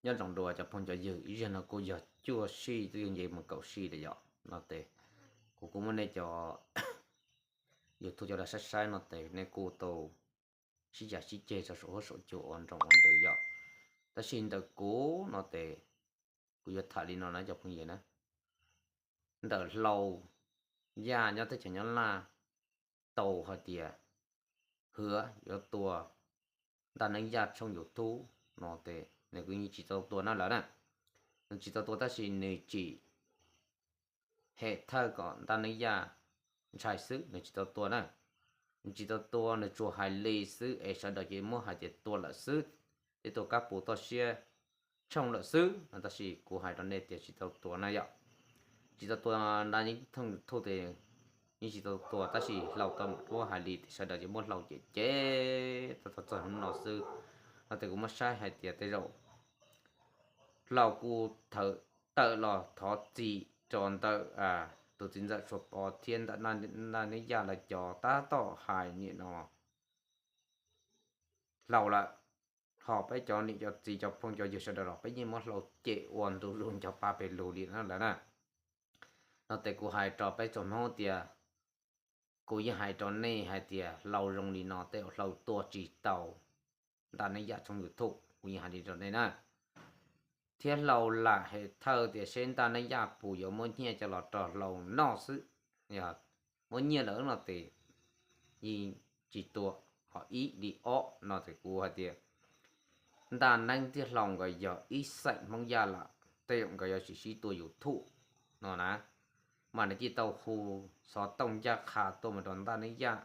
Nyob zoo dua cov phooj cov ywg, ib zaug no kuj yog cuaj sij twb yuav nce mus kaum sij lawm yom. No tes kuv kuj muab nej cov YouTube cov saib saib no tes nej kuj tau sib cav sib ceg tso saum huab saum cua ua nroo ua ntws yom. Tab sis ntawm kuv no tes kuv yuav tham li no na cov phooj ywg na. Ntawm Hlau Yaj nyob teb chaws Nyab Laj tau hais tias hwv yuav tua Ntaj Neeb Yaj tshooj YouTube no tes nws kuj yeej tsis tau tua na lawm na. Nws tsis tau tua tab sis nws tsim hem thawj kom Ntaj Neeb Yaj ntshai xwb, nws tsis tau tua na. Nws tsis tau tua, nws tsuas hais li xwb es sawv daws ces muab hais tias tua lawm xwb, tej tua kab pus toj siab tshooj lawm xwb no. Tab sis kuv hais rau nej tias tsis tau tua na yom. Tsis tau tua, Ntaj Neeb Yaj tshooj YouTube tes yeej tsis tau tua, tab sis Hlau tau muab hais li ces sawv daws ces muab Hlau cem cem tau txog hnub no xwb. No tes kuv muab saib hais tias tej zaum Hlau kuj tawm los thov txim rau ntawm tus txiv ntxawm Suav Pov thiab ntawm Ntaj Neeb Yaj lawv cov tab tom hais nim no Hlau lawm. Ho peb cov niam cov txiv cov phooj cov ywg sawv daws los peb yeej muab Hlau cem ua ntu zus nco pa pes lug li na lawm na. No tes kuv hais rau peb tsoom Hmoob tias, kuv yeej hais rau nej hais tias Hlau zoo li no tej zaum Hlau tua tsis tau Ntaj Neeb Yaj tshooj YouTube, kuv yeej hais li rau nej na. Thiab Hlau lam hem thawj tias seb Ntaj Neeb Yaj puas yuav muab nyiaj coj los rau Hlau noj xwb. Yog muab nyiaj lawm no tes yeej tsis tua. Ho ib li ob no tes kuv hais tias Ntaj Neeb thiab Hlau nkawd yog ib xeem Hmoob Yaj lawm, tej zaum nkawd yuav tsis sib tua YouTube no na. Mas nws cia li tau hu xov tooj ncaj qha tuaj mus rau Ntaj Neeb Yaj,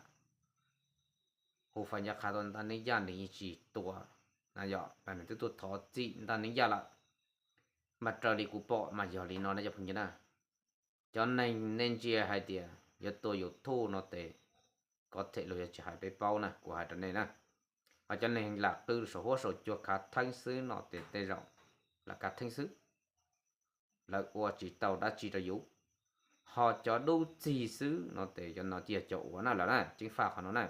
hu fais ncaj qha tuaj Ntaj Neeb Yaj, nws yeej tsis tua na yom, mas nws twb tuaj thov txim Ntaj Neeb Yaj lawm. Mas raws li kuv pom mas yog li no na cov phooj ywg na. Cov neeg nej ntsia hais tias yuav tua YouTube no tes, kov them luag yuav tsis hais peb paub na, kuv hais rau nej na. Ho cov neeg lam qw saum huab saum cua khav theeb xwb no tes tej zaum lam khav theeb xwb, lawv ua tsis tau dab tsi rau yus. Ho cov dub txig xwb no tes cov no cia cov ua na lawm na, ceeb faj qhov no na.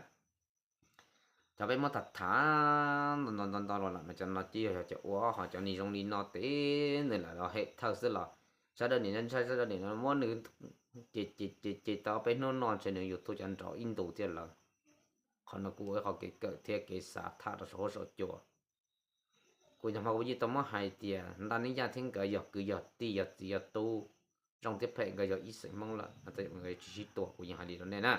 Cov peb muab tham tham nto nto nto los lawm mas cov no cia yog cov ua, ho cov neeg zoo li no tes nws lam los hem thawj xwb los sawv daws nim no ntshai, sawv daws nim no muab nws ces ces ces tau peb hnub no ntshe nws YouTube cov nrov ib ntus thiab lawm. Qhov no kuj ua ib qho kev kawm thiab kev xav tham rau saum huab saum cua. Kuv nyuam qhuav kuv yeej tau muab hais tias Ntaj Neeb Yaj thiab nkawd yog kwv yog tij yog txiv yog tub, zoo thiab phem nkawd yog ib xeem Hmoob lawm no tej zaum nkawd tsis sib tua, kuv yeej hais li rau nej na.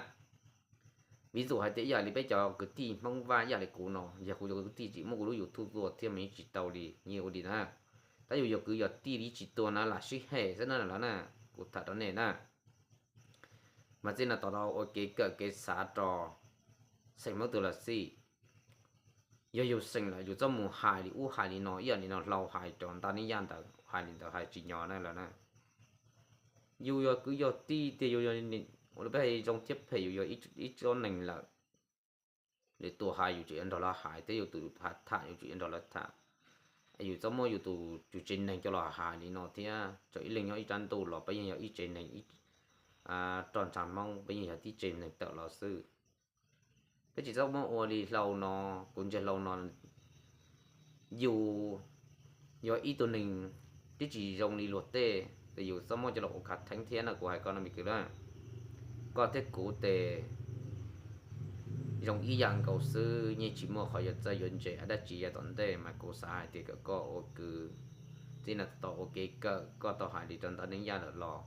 Vis dum hais tias ib yam li peb cov kwv tij Hmoob Vaj ib yam li kuv no, yog kuv cov kwv tij tsis muab kuv lub YouTube tua thiab mas yeej tsis tau li, yeej ua li na. Tab yus yog kwv yog tij li tsis tua na lam sib hem xwb na lawm na, kuv tham rau nej na. Mas txij no tom no ua kev kawm kev xav rau xeem Hmoob twg los xij, yog yus xeem lawm yus txhob mus hais li ub hais li no ib yam li no Hlau hais rau Ntaj Neeb Yaj ntawd, hais li ntawd hais tsis nyog na lawm na. Yus yog kwv yog tij tias yus yog, ua li peb hais zoo thiab phem yus yog ib tsob neeg lawm, lwm tus hais yus tseem yuav nrog lawv hais thiab, yus tus tham yus tseem yuav nrog lawv tham. Yus txhob muab yus tus yus tsev neeg coj los hais li no thiab. Txawm ib leeg nyob ib rab ntuj los peb yeej yog ib tsev neeg, roj ntsha Hmoob peb yeej yog tib tsev neeg tawm los xwb. Peb tsis txhob muab ua li Hlau no, kuv ntsia Hlau no yus yog ib tug neeg twb tsis zoo li luag tej, ces yus txhob muab coj los ua khav theeb thiab no, kuv hais koj no me kwv na. Koj thiab kuv tes zoo ib yam nkaus xwb, yeej tsis muaj qhov yuav txawj yuav ntse dab tsi yav tom ntej, mas kuv xav hais tias kom koj ua kwv tij no tau ua kev kawm, koj tau hais li rau Ntaj Neeb Yaj lawm los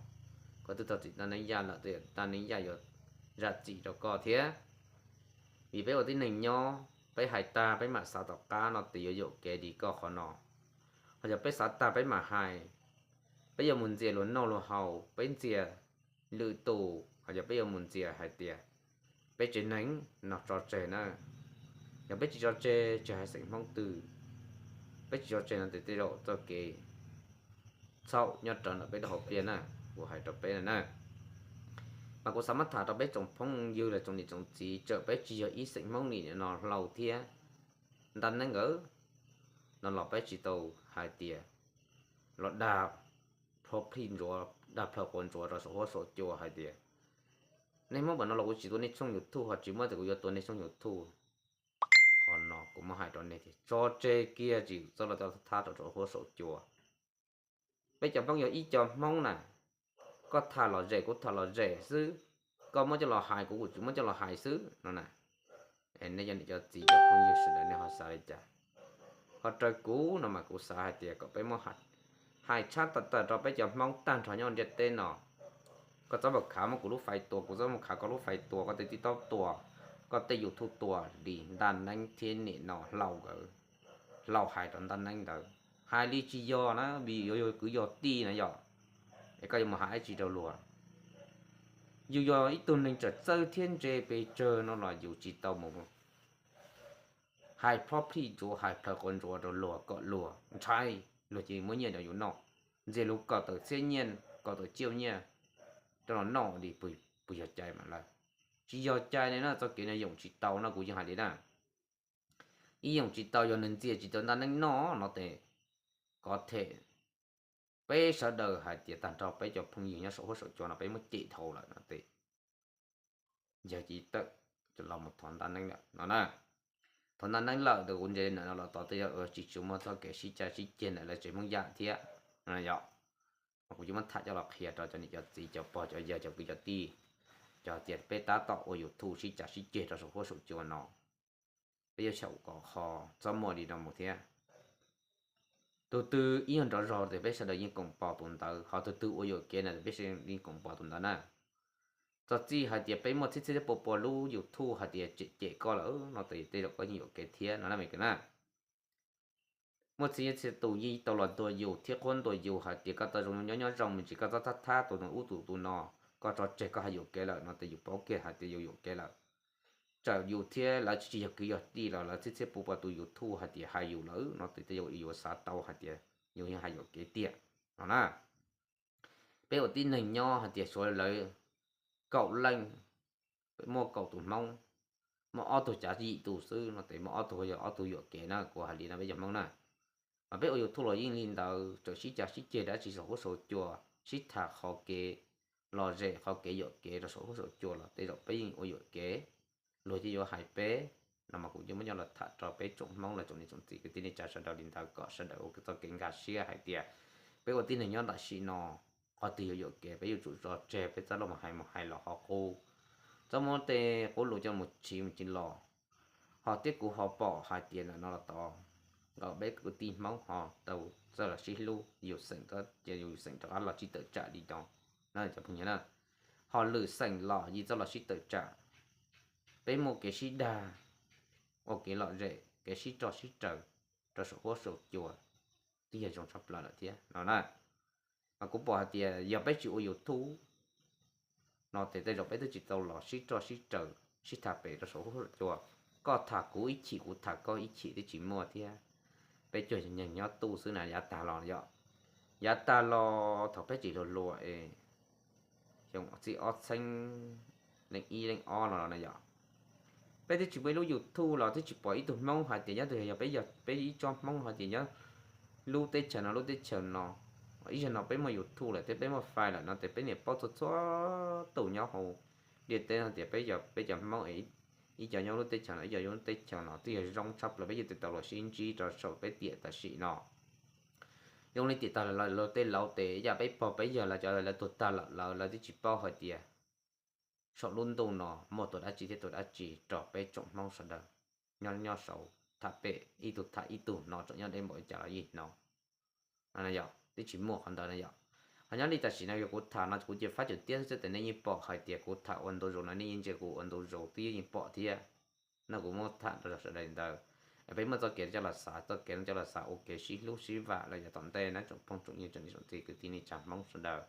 koj twb tau txim Ntaj Neeb Yaj lawm, Ntaj Neeb Yaj yuav zam txim rau koj thiab. Vim peb ua tib neeg nyob, peb hais tag peb mam xav tom qab no tes yuav yuam kev li koj qhov no. Ho yog peb xav tag peb mam hais, peb yuav mus ntxias luag noj luag haus, peb ntxias lwm tus, ho yog peb yuav mus ntxias hais tias peb tsev neeg no tso tseg na. Yog peb tsis tso tseg, tsis hais xeem Hmoob twg, peb tsis tso tseg no tes tej zaum txoj kev txhaum nyob rawv ntawm peb lub hauv pliaj na, kuv hais rau peb na. Mas kuv xav muab tham rau peb tsoom phooj ywg los tsoom niam tsoom txiv, txawm peb tsis yog ib xeem Hmoob li no Hlau thiab Ntaj Neeb nkawd no los peb tsis tau hais tias los dag plho plij ntsuav, dag plhaw quav ntsuav rau saum huab saum cua hais tias nej Hmoob pam no los kuv tsis tua nej tshooj YouTube, ho tsis muab tias kuv yuav tua nej tshooj YouTube. Qhov no Kuv muab hais rau nej tias tso tseg kiag, tsis txhob los thab rau saum huab saum cua. Peb cov Hmoob yog ib co Hmoob na, koj tham lom zem kuv tham lom zem xwb, koj muab coj los hais kuv, kuv tsis muab coj los hais xwb no na. Nej cov niam cov txiv cov phooj ywg sawv daws nej ho xav li cas? Ho raws kuv no mas kuv xav hais tias kom peb muab hais tshab tawm tawm rau peb cov Hmoob tag nrho nyob ntiaj teb no. Koj txhob mus khav muab kuv lub fais tua, kuv txhob mus khav koj lub fais tua, koj tej TikTok tua, koj tej YouTube tua li Ntaj Neeb thiab niam no Hlau nkawd, Hlau hais rau Ntaj Neeb ntawd, hais li tsis yog na, vim yuav yog kwv yog tij na yom. Es koj yuav mus hais dab tsi rau luag? Yus yog ib tug neeg txawj txawj thiab ntse pes tsawg no los yus tsis tau mus hais plhob plhij ntsuav, hais plhaws quav ntsuav rau luag kom luag ntshai, luag cia li muab nyiaj rau yus noj, ntxias luag kaum tawm txhiab nyiaj, kaum tawm tsiaum nyiaj rau los noj li, puas yog cai mas lawm? Tsis yog cai li na, txoj kev no yoom tsis tau no kuv yeej hais li na. Ib yoom tsis tau, yog nws ntxias tsis tau Ntaj Neeb noj no ces kov them peb sawv daws hais tias tag nrho peb cov phooj ywg nyob saum huab saum cua no peb muab cem dhau lawm no ces yog cia li tawm los mus thov Ntaj Neeb lawm no na. Thov Ntaj Neeb lawm ces kuv ntse li ntawm no los tod tej zaum tsis tshua muaj txoj kev sib cav sib ceg ntawm lawv tsev Hmoob Yaj thiab no yom. Mas kuv yuav muab tham coj los qhia rau cov niam cov txiv cov pog cov yawg cov kwv cov tij, cov tias peb tab tom ua YouTube sib cav sib ceg rau saum huab saum cua no, peb yuav xyaum kom qhov txhob muaj li no mus thiab. Tus twg ib nyuag nrov zog ces peb sawv daws yeej koom pom tus ntawd, ho tus twg ua yuam kev na ces peb sawv daws yeej koom pom tus ntawd na. Txog txij hais tias peb muaj txhiab txhiab pua pua lub YouTube hais tias cem cem koj lawm no ces tej zaum koj yeej yuam kev thiab no na me kwv na. Muaj txhia txhia tus yeej tau los ntuas yus thiab qhuab ntuas yus hais tias koj tau zoo nyob nyob zoo me ntsis, koj txhob thab thab tus no ub tus tus no, koj tso tseg koj hais yuam kev lawm no ces yus paub kiag hais tias yus yuam kev lawm. Txawm yus thiab lawv tsis yog kwv yog tij los lawv txhiab txhiab pua pua tus YouTube hais tias hais yus lawm no ces tej zaum yus xav tau hais tias yus yeej hais yuam kev tiag no na. Peb ua tib neeg nyob hais tias suav lawv kaum leej, muaj kaum tus Hmoob, muaj ob tug cav yim tus xwb no ces muaj ob tug yog ob tug yuam kev na, kuv hais li no peb cov Hmoob na. Mas peb ua YouTube los yeej li ntawd, txawm sib cav sib ceg dab tsi saum huab saum cua, sib tham qhov kev lom zem qhov kev yuam kev rau saum huab saum cua los tej zaum peb yeej ua yuam kev, luag yeej yuav hais peb no mas kuv yeej muab nyob los tham rau peb tsoom Hmoob los tsoom niam tsoom txiv kwv tij neej tsa sawv daws li ntawd kom sawv daws ua txoj kev nkag siab hais tias peb ua tib neeg nyob tam sim no, qhov twg yuav yuam kev peb yuav tsum tso tseg peb txhob los hais mus hais los ho qub, txhob muab tej qub lus coj mus tshiv mus tshiv los. Ho thiab kuv ho pom hais tias ntawm no los tod, nkawd peb kwv tij Hmoob ho tau txawj los sib hlub, yus xeem rov qab los sib tawm tsam li no na cov phooj ywg na. Ho lwm xeem los yeej txawj los sib tawm tsam. Peb muaj kev sib dag, ua kev lom zem, kev sib roj sib raws rau saum huab saum cua twb yog zoo tshaj plaws lawm thiab no na. Mas kuv pom hais tias yog peb tsis ua YouTube no ces tej zaum peb twb tsis tau los sib roj sib raws sib tham pem rau saum huab saum cua. Koj tham kuv ib chim kuv tham koj ib chim twb tsis muaj thiab. Peb cuag nyeeg nyob tuj xwb na, yav tag los yom, yav tag los thaum peb tsis hluas hluas es xyoo txij ob txheeb leej ib leej ob no los na yom, peb twb tsis muaj ib lub YouTube los twb tsis pom ib tug Hmoob hais tias nyob twg, yog peb, yog peb ib tsob Hmoob hais tias nyob lub teb chaws no lub teb chaws no. Ib zaug no peb muaj YouTube lawm thiab peb muaj fais lawm no ces peb niam paub txhua txhua tus nyob hauv ntiaj teb no tias peb yog peb cov Hmoob, ib co nyob lub teb chaws no ib co nyob lub teb chaws no twb yog zoo tshaj plaws, peb yeej tau los sib ntsib rau saum peb tiam tam sim no. Zoo li tiam tag lawm tej laus tes yam peb pog peb yawg lawv cov lawv tuag tag lawm, lawv twb tsis paub hais tias saum lub ntuj no muaj tus dab tsi thiab tus dab tsi rau peb tsoom Hmoob sawv daws nyob nyob saud tham pem ib tug tham ib tug no tseem nyob deb npaum li cas los yeej hnov. Yog twb tsis muaj qhov ntawd na yom. Ho nyob li tam sim no yog kuv tham no kuv cia fab cam tiab xwb ces nej yeej pom hais tias kuv tham ua ntu zus no nej yeej ntsia kuv ua ntu zus twb yeej pom thiab. No kuv muab tham rau sawv daws li ntawd, peb muaj txoj kev coj los xav, txoj kev coj los xav ua kev sib hlub sib vam los yav tom ntej na tsoom phooj tsoom ywg tsoom niam tsoom txiv kwv tij neej tsa Hmoob sawv daws.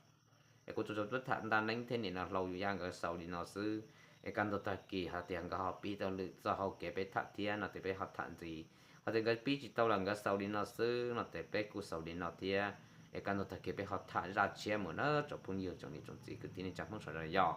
Es kuv tsuas tsuas tham Ntaj Neeb thiab niam no Hlau Yus Yaj nkawd xaus li no xwb. Es kaj ntug tag kis hais tias nkawd ho piv tau lwm txoj hau kev peb tham thiab no ces peb ho tham ntxiv. Ho tias nkawd pib tsis tau lawm nkawd xaus li no xwb no ces peb kuj xaus li no thiab. Es kaj ntug tag kis peb ho tham zaj tshiab mus na tsoom phooj ywg tsoom niam tsoom txiv kwv tij neej tsa Hmoob sawv daws yom.